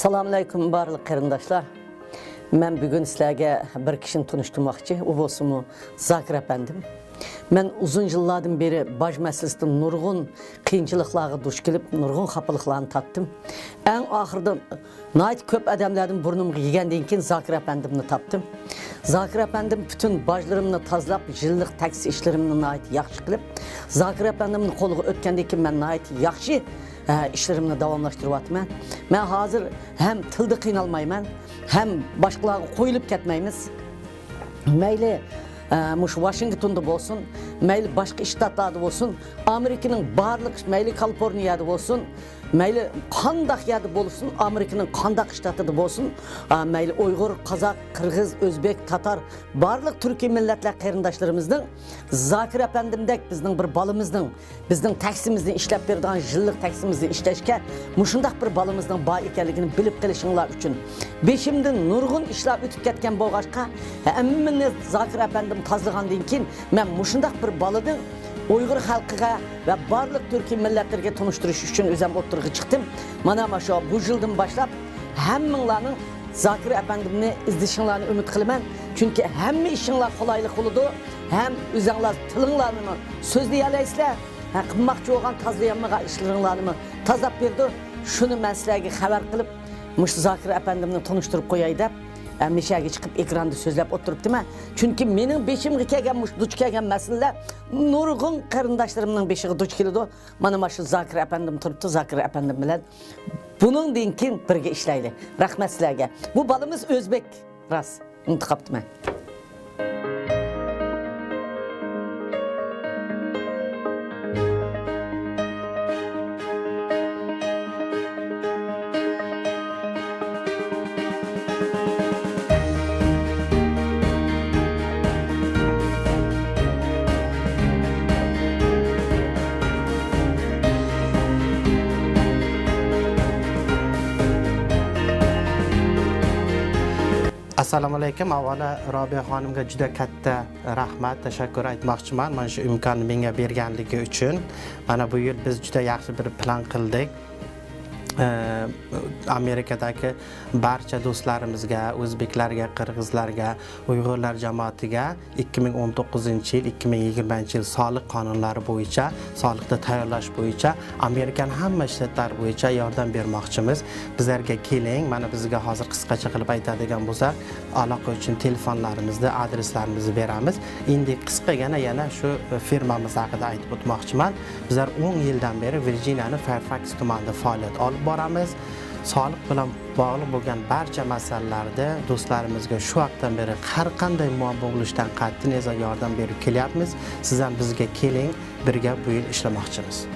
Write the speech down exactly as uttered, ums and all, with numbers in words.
ئەسسالامۇئەلەيكۇم، بارلىق قېرىنداشلار. مەن بۈگۈن سىلەرگە بىر كىشىنى تونۇشتۇرماقچى. ئۇ بولسىمۇ زاكىر ئەپەندىم. مەن ئۇزۇن يىللاردىن بېرى باج مەسىلىسىدە نۇرغۇن قىيىنچىلىقلارغا دۇچ كېلىپ، نۇرغۇن خاپىلىقلارنى تارتتىم. ئەڭ ئاخىرىدا ناھايىتى كۆپ ئادەملەردىن بۇرنۇمغا يېگەندىن كېيىن زاكىر ئەپەندىمنى تاپتىم. زاكىر ئەپەندىم پۈتۈن باجلىرىمنى تازىلاپ، يىللىق تاكسى ئىشلىرىمنى ناھايىتى ياخشى قىلىپ، زاكىر ئەپەندىمنىڭ قولىغا ئۆتكەندىن كېيىن مەن ناھايىتى ياخشى، ھە، ئىشلىرىمنى داۋاملاشتۇرۇۋاتىمەن. مەن ھازىر ھەم تىلدا قىينالمايمەن، ھەم باشقىلارغا قويۇلۇپ كەتمەيمىز. مەيلى، ئە، مۇشۇ ۋاشىنگتوندا بولسۇن، مەيلى باشقا شتاتلاردا بولسۇن، ئامېرىكىنىڭ بارلىق، مەيلى كالىفورنىيەدە بولسۇن، مەيلى قانداق يەردە بولسۇن، ئامېرىكىنىڭ قانداق شتاتىدا بولسۇن، ئا، مەيلى ئۇيغۇر، قازاق، قىرغىز، ئۆزبېك، تاتار، بارلىق تۈركىي مىللەتلەر قېرىنداشلىرىمىزنىڭ زاكىر ئەپەندىمدەك بىزنىڭ بىر بالىمىزنىڭ بىزنىڭ تاكسىمىزنى ئىشلەپ بېرىدىغان، يىللىق تاكسىمىزنى ئىشلەشكە مۇشۇنداق بىر بالىمىزنىڭ بار ئىكەنلىكىنى بىلىپ قېلىشىڭلار ئۈچۈن. بېشىمدىن نۇرغۇن ئىشلار ئۆتۈپ كەتكەن بولغاچقا، ھەممىنى زاكىر ئەپەندىم تازىلىغاندىن كېيىن، مەن مۇشۇنداق بىر بالىدىن ئۇيغۇر خەلقىگە ۋە بارلىق تۈركىي مىللەتلەرگە تونۇشتۇرۇش ئۈچۈن ئۆزۈم ئوتتۇرىغا چىقتىم. مانا، مانا شۇ بۇ يىلدىن باشلاپ ھەممىڭلارنىڭ زاكىر ئەپەندىمنى ئىزدىشىڭلارنى ئۈمىد قىلىمەن. چۈنكى ھەممە ئىشىڭلار قولايلىق بولىدۇ، ھەم ئۆزۈڭلار تىلىڭلارنىمۇ سۆزلىيەلەيسىلەر، ھە، قىلماقچى بولغان تازىلىيالمىغان ئىشلىرىڭلارنىمۇ تازىلاپ بېرىدۇ. شۇنى مەن سىلەرگە خەۋەر قىلىپ، مۇشۇ زاكىر ئەپەندىمنى تونۇشتۇرۇپ قوياي دەپ، ھە، مىشەگە چىقىپ ئېكراندا سۆزلەپ ئوتتۇرۇپتىمەن. چۈنكى مېنىڭ بېشىمغا كەلگەن، مۇشۇ دۇچ كەلگەن مەسىلىلەر نۇرغۇن قېرىنداشلىرىمنىڭ بېشىغا دۇچ كېلىدۇ. مانا، مانا شۇ زاكىر ئەپەندىم تۇرۇپتۇ، زاكىر ئەپەندىم بىلەن بۇنىڭدىن كېيىن بىرگە ئىشلەيلى. رەھمەت سىلەرگە. بۇ بالىمىز ئۆزبېك، راست، ئۇنتۇپ قاپتىمەن. ئەسسالامۇئەلەيكۇم. ئاۋۋالە رابىيە خانىمغا جۈدە كاتتا رەھمەت، تەشەككۈر ئېيتماقچىمەن، مانا شۇ ئىمكاننى مېڭە بەرگەنلىكى ئۈچۈن. مانا بۇ يىل بىز جۈدە ياخشى بىر پىلان قىلدۇق. ئە، ئامېرىكادىكى بارچە دوستلىرىمىزغا، ئۆزبېكلەرگە، قىرغىزلارغا، ئۇيغۇرلار جامائىتىگە ئىككى مىڭ ئون توققۇزىنچى يىل، ئىككى مىڭ يىگىرمىنچى يىل سالىق قانۇنلىرى بويىچە، سالىقنى تەييارلاش بويىچە ئامېرىكانىڭ ھەممە شتاتلىرى بويىچە ياردەم بەرمەكچىمىز. بىزلەرگە كېلىڭ، مانا بىزگە ھازىر قىسقىچە قىلىپ ئېيتىدىغان بولساق، ئالاقە ئۈچۈن تېلېفونلىرىمىزنى، ئادرېسلىرىمىزنى بېرىمىز. ئەمدى قىسقىغىنە يەنە شۇ فىرمىمىز ھەققىدە ئېيتىپ ئۆتمەكچىمەن. بىزلەر ئون يىلدىن بېرى ۋىرجىنىيەنىڭ فېرفاكس تۇمانىدا پائالىيەت ئېلىپ بارىمىز. سالىق بىلەن باغلىق بولغان بارچە مەسىلىلەردە دوستلىرىمىزغا شۇ ۋاقىتتىن بېرى ھەر قانداق مۇئامىلە بولۇشتىن قەتئىينەزەر ياردەم بېرىپ كېلىۋاتىمىز. سىز ھەم بىزگە كېلىڭ، بىرگە بۇ يىل ئىشلىمەكچىمىز.